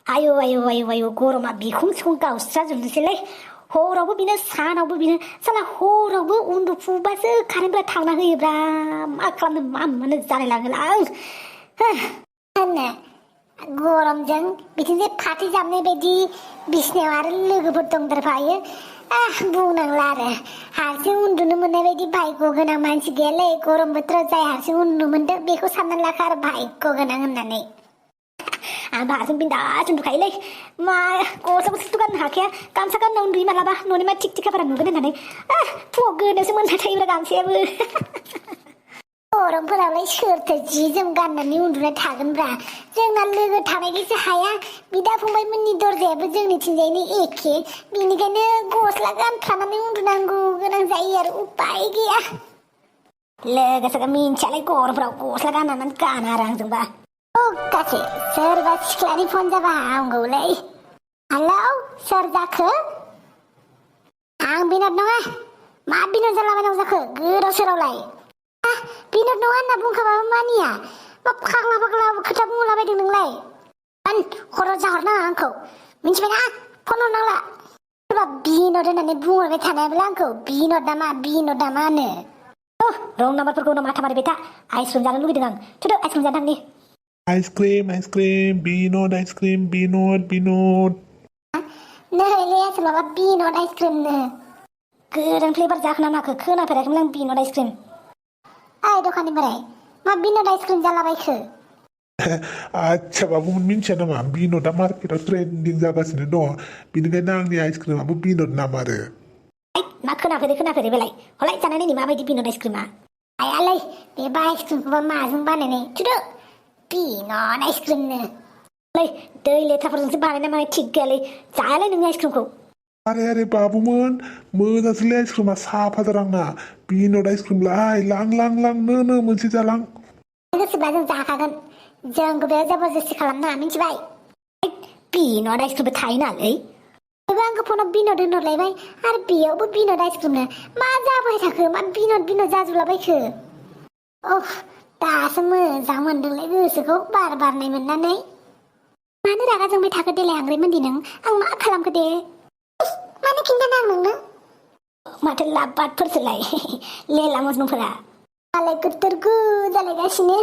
आयौ आयौ आयौ आयौ गरमा बिखुं सिखुं गावस्राजोबनोसैलै हरावबो बिनो सानावबो बिनो साला हरावबो उन्दुफुबासो कारेन्टफोरा थांना होयोब्रा मा खालामनो मा मोनो जालाय लाङोला होननो गरमजों बिदिनो फाथै जाबनाय बायदि बिसिनायाव आरो लोगोफोर दंदेरफायो बुंनांला आरो हारसिं उन्दुनो मोननाय बायदि भाग्य गोनां मानसि गैयालै गरम बोथोराव जाय हारसिं उन्दुनो मोनदों बेखौ साननानै लाखा आरो भाग्य गोनां होननानै आं हारसिं बिन्दास उन्दुखायोलै मा गस्ला गुसुथ' गाननो हाखाया गामसा गानना उन्दुयो मालाबा न'नि मा थिक थिखाफोरा नुगोन होननानै फुङाव गोनोसो मोनबाय थायोब्रा गामसायाबो गरमफोरावलाय सोरथो जि जोम गाननानै उन्दुनाय थागोनब्रा जोंना लोगो थानायखायसो हाया बिदा फंबायमोननि दरजायाबो जोंनिथिंजायनि एखे बिनिखायनो गस्ला गानफ्लानानै उन्दुनांगौ गोनां जायो आरो उपाय गैया लोगोसे मिन्थियालाय गरमफोराव गस्ला गाननानै गाना आरो आंजोंबा गासै सोरबा सिख्लानि फन जाबा हामगौलै हेलौ सोर जाखो आं बिनोद नङा मा बिनोद जालाबायनांगौ जाखो गोदाव सोरावलाय बिनोद नङा होनना बुंखाबाबो मानिया मा फाग्ला फाग्ला खोथा बुंलाबायदों नोंलाय खर' जाहरनाङा आंखौ मिन्थिबायना फन हरनांला सोरबा बिनोद होननानै बुंहरबाय थानायब्ला आंखौ बिनोद नामा होनो रं नाम्बारफोरखौ माथा मारिबाय था आइसक्रिम जानो लुगैदों आं थुदो आइसक्रिम जानो थांनि आइसक्रिम बिनोद आइसक्रिम बिनोद नैलै आसोल माबा बिनोद आइसक्रिमनो गोदान फ्लेभार जाखोना माखो खोनाफेराखैमोन आं बिनोद आइसक्रिम ओइ दखाननि बोराय मा बिनोद आइसक्रिम जालाबायखो आच्छा बाबुमोन मिन्थिया नामा बिनोदआ मार्केटआव ट्रेन्डिं जागासिनो दङ बिनिखायनो आंनि आइसक्रिमाबो बिनोद नाम आरो मा खोनाफेरै बेलाय हलाय जानाय नायनि माबायदि बिनोद आइसक्रिमा आयालै बे आइसक्रिमखौबा माजों बानायनाय थुदो बिनोद आइसक्रिमनो दै लेथ्राफोरजोंसो बानायना माने थिग गैयालै जायालै नोंनि आइसक्रिमखौ आरे बाबुमोन मोजांसोलै आइसक्रिमा साफाथार आंना बिनोद आइसक्रिमलाय लां नो मोनसे जालां गोसोब्ला जों जाखागोन जोंखौ बेयाव जबरदस्ति खालामनाङा मिन्थिबाय बिनोद आइसक्रिमबो थायो नालै बेबो आंखौ फनाव बिनोद होनहरलायबाय आरो बेयावबो बिनोद आइसक्रिमनो मा जाबाय थाखो मा बिनोद जाजोबलाबायखो दासो मोजां मोनदोंलै गोसोखौ बार बारनाय मोननानै मानो रागा जोंबाय थाखो देलाय आंग्रिमोनदि नों आं मा खालामखो दे मानो खिन्थानो आं नोंनो माथो लाबबादफोरसोलाय लेला मजनुफोरा मालाय गोदोर जालायगासिनो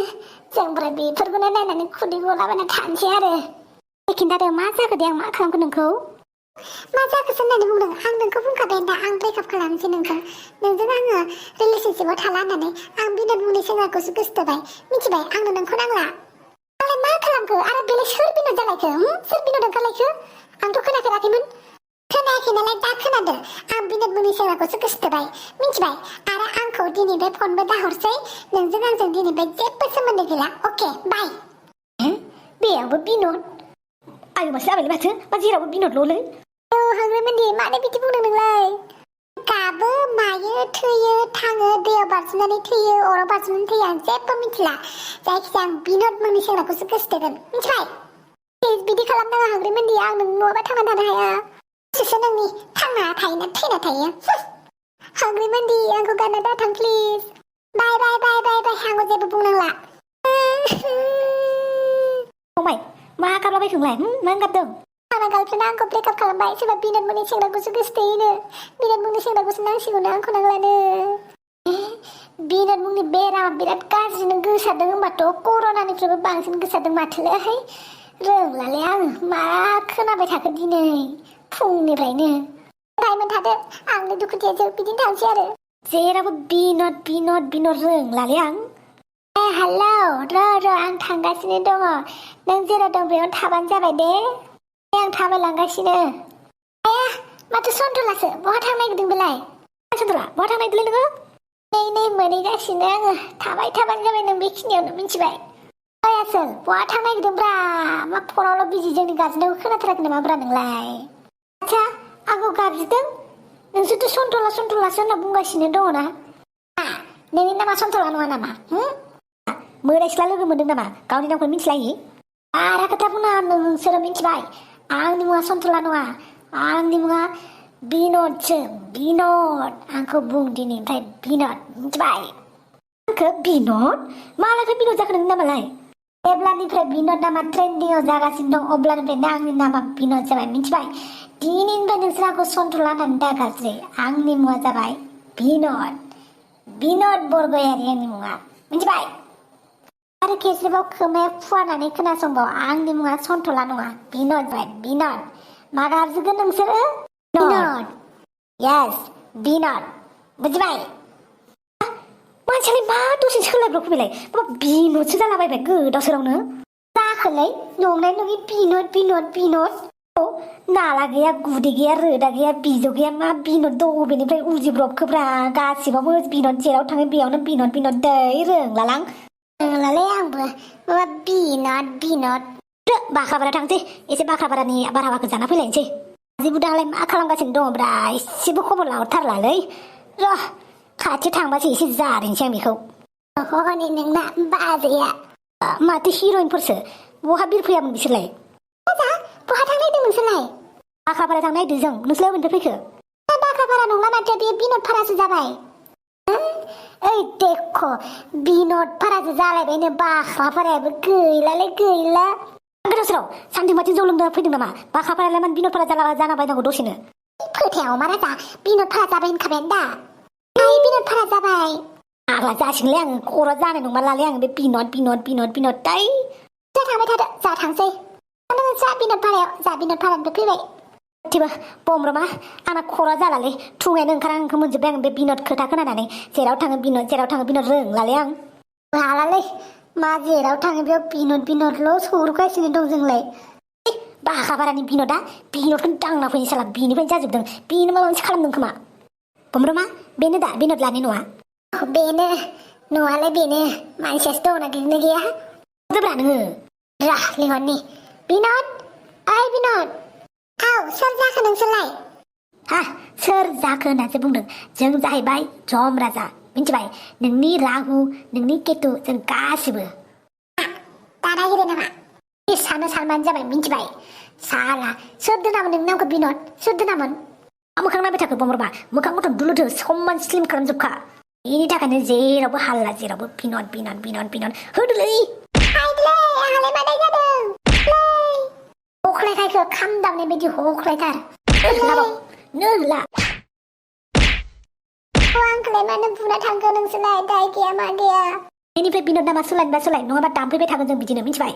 जोंफ्रा बेफोरखौनो नायनानै खुदै गलाबायना थानोसै आरो खिन्थादो मा जाखो दे आं मा खालामखो नोंखौ मा जाखोसो होननानै बुंदों आं नोंखौ बुंखाबाय दा आं ब्रेकआप खालामसै नोंजों आङो रिलेसनशिपआव थाला होननानै आं बिनोद मुंनि सेंग्राखौसो गोसोथोबाय मिथिबाय आंनो नोंखौ नांला आंलाय मा खालामखो आरो बेलाय सोर बिनोद जालायखो सोर बिनोद ओंखारलायखो आंथ' खोनाफेराखैमोन खोनायाखै नालाय दा खोनादो आं बिनोद मुंनि सेंग्राखौसो गोसोथोबाय मिथिबाय आरो आंखौ दिनैनिफ्राय फनबो दाहरसै नोंजों आंजों दिनैनिफ्राय जेबो सोमोन्दो गैला अके बाय बेयावबो बिनोद आयु मासो जाबायलै माथो मा जेरावबो बिनोदल'लै हांग्रिमोनदि मानो बिदि बुंदों नोंलाय गाबो मायो थैयो थाङो दैयाव बारजुमनानै थैयो अराव बारजुमनानै थैयो आं जेबो मिथिला जायखिजाया आं बिनोद मुंनि सेंग्राखौसो गोसोथोगोन मिथिबाय प्लिज बिदि खालामनाङा हांग्रिमोनदि आं नों नङाबा थांना थानो हाया गोसोसो नोंनि थांना थायोना थैना थायो हांग्रिमोनदि आंखौ गारना दाथां प्लिज बाय आंखौ जेबो बुंनांला फंबाय मा गाबलाबायखोंलाय मा गाबदों आंना गार्लफ्रेन्डआ आंखौ ब्रेकआप खालामबाय सोरबा बिनोद मुंनि सेंग्राखौसो गोसोथोयोनो बिनोद मुंनि सेंग्राखौसो नांसिगौनो आंखौ नांलानो बिनोद मुंनि बेरामा बिराद गाज्रिनो गोसारदों होनबाथ' कर'नानिफ्रायबो बांसिन गोसारदों माथोलै रोंलालै आं मा खोनाबाय थाखो दिनै फुंनिफ्रायनो टाइमोन थादो आंनि दुखुथिया बिदिनो थांसै आरो जेरावबो बिनोद रोंलालै आं हेलौ र' आं थांगासिनो दङ नों जेराव दं बेयावनो थाबानो जाबाय दे आं थाबायलांगासिनो माथो सन्थ्रलासो बहा थांनो नागिरदों बेलाय सन्थ्रला बहा थांनो नागिरदोंलै नोङो नै मोनहैगासिनो आङो थाबायनो जाबाय नों बेखिनियावनो मिथिबाय आसोल बहा थांनो नागिरदोंब्रा मा फनावल' बिजि जोंनि गाबज्रिनायखौ खोनाथाराखै नामाब्रा नोंलाय आच्छा आंखौ गाबज्रिदों नोंसोरथ' सन्थ्रलासो होनना बुंगासिनो दङना नोंनि नामा सन्थ्रला नङा नामा मोदाय सिख्ला लोगो मोनदों नामा गावनि नामखौ मिथिलायि बारा खोथा बुंनाङा नोंसोरो मिथिबाय आंनि मुङा सन्थ्रला नङा आंनि मुङा बिनोदसो बिनोद आंखौ बुं दिनैनिफ्राय बिनोद मिथिबाय आंखौ बिनोद मालायनिफ्राय बिनोद जाखो नोंनि नामालाय जेब्लानिफ्राय बिनोद नामा ट्रेन्डिंआव जागासिनो दं अब्लानिफ्रायनो आंनि नामा बिनोद जाबाय मिथिबाय दिनैनिफ्राय नोंसोर आंखौ सन्थ'ला होननानै दागाज्रि आंनि मुङा जाबाय बिनोद बिनोद बरगयारि आंनि मुङा मिथिबाय आरो खेबसेबाव खोमाया फुवारनानै खोनासंबाव आंनि मुङा सन्थ'ला नङा बिनोद जाबाय बिनोद मा गाबज्रिगोन नोंसोरो बिनोद येस बिनोद बुजिबाय मानसियालाय मा दसे सोलायब्रबखो बेलाय बिनोदसो जालाबायबाय गोदाव सोरावनो जाखोलै नंनाय नङि बिनोद बिनोद बिनोद औ नाला गैया गुदि गैया रोदा गैया बिजौ गैया मा बिनोद दं बबेनिफ्राय उजिब्रबखोब्रा गासिबावबो बिनोद जेराव थाङो बेयावनो बिनोद बिनोद दै रोंलालां रोंलालै आंबो माबा बिनोद बिनोद बाख्रापारा थांसै एसे बाख्रापारानि बारहावाखौ जाना फैलायनोसै जिबु दालाय मा खालामगासिनो दङब्रा एसेबो खबर लाहरथारलालै र' खाथियाव थांबासो एसे जारिनोसै आं बेखौ हनै नोंना बाजैया माथो हिर'इनफोरसो बहा बिरफैयामोन बिसोरलाय बहा थांनायदों नोंसोरलाय बाख्रापारा थांनो नागिरदों जों नोंसोरलाय अबेनिफ्राय फैखो बाख्रापारा नंला माथो बेयो बिनोद फारासो जाबाय ओइ देख बिनोद फारासो जालायबायनो बाख्रापारायाबो गैलालै गैला गोदाव सानदों माथो जौ लोंना फैदों नामा बाख्रापारायालाय मानो बिनोद फारा जाना बायनांगौ दसेनो फोथायाव मा राजा बिनोद फारा जाबाय होनखाबाय दा बिनोद फारा जाबाय आग्ला जासिगोनलै आङो खर' जानाय नंमारलालै आङो बे बिनोद बिनोद बिनोद बिनोद दै जा थांबाय थादो जा थांसै जा बिनोद फारानिफ्राय फैबाय थिबा बमब्रमा आंना खर' जालालै थुङायानो ओंखारा आंखौ मोनजोब्बाय आं बे बिनोद खोथा खोनानानै जेराव थाङो बिनोद रोंलालै आं हालालै मा जेराव थाङो बेयाव बिनोद बिनोदल' सौरगासिनो दं जोंलाय बाख्रापारानि बिनोदा बिनोदखौनो दांना फैनो साला बिनिफ्रायनो जाजोबदों बेनो माबा मोनसे खालामदों खोमा बमब्रमा बेनो दा बिनोद लानि न'आ बेनो न'आलाय बेनो मानसियासो दंना गैया जोब्रा नोङो रा लिंहरनि बिनोद ओइ बिनोद औ सोर जाखो नोंसोरलाय हा सोर जाखो होननासो बुंदों जों जाहैबाय जम राजा मिथिबाय नोंनि राहु नोंनि केतु जों गासिबो दादागिरि नामा सानो सानबानो जाबाय मिथिबाय साला सोर दोनामोन नोंनि नामखौ बिनोद सोर दोनामोन मोखां नायबाय थाखो बमब्रमा मोखां गथ' दुलुथो समान स्लिम खालामजोबखा बेनि थाखायनो जेरावबो हाल्ला जेरावबो बिनोद बिनोद बिनोद बिनोद होदोलै आंहालाय मानाय जादों हख्लायखायखो खाम दामनाय बायदि हख्लायथार नोला आंखौलाय मानो बुना थांखो नोंसोरलाय दाय गैया मा गैया बेनिफ्राय बिनोद नामा सोलायनोबा सोलाय नङाबा दामफैबाय थागोन जों बिदिनो मिथिबाय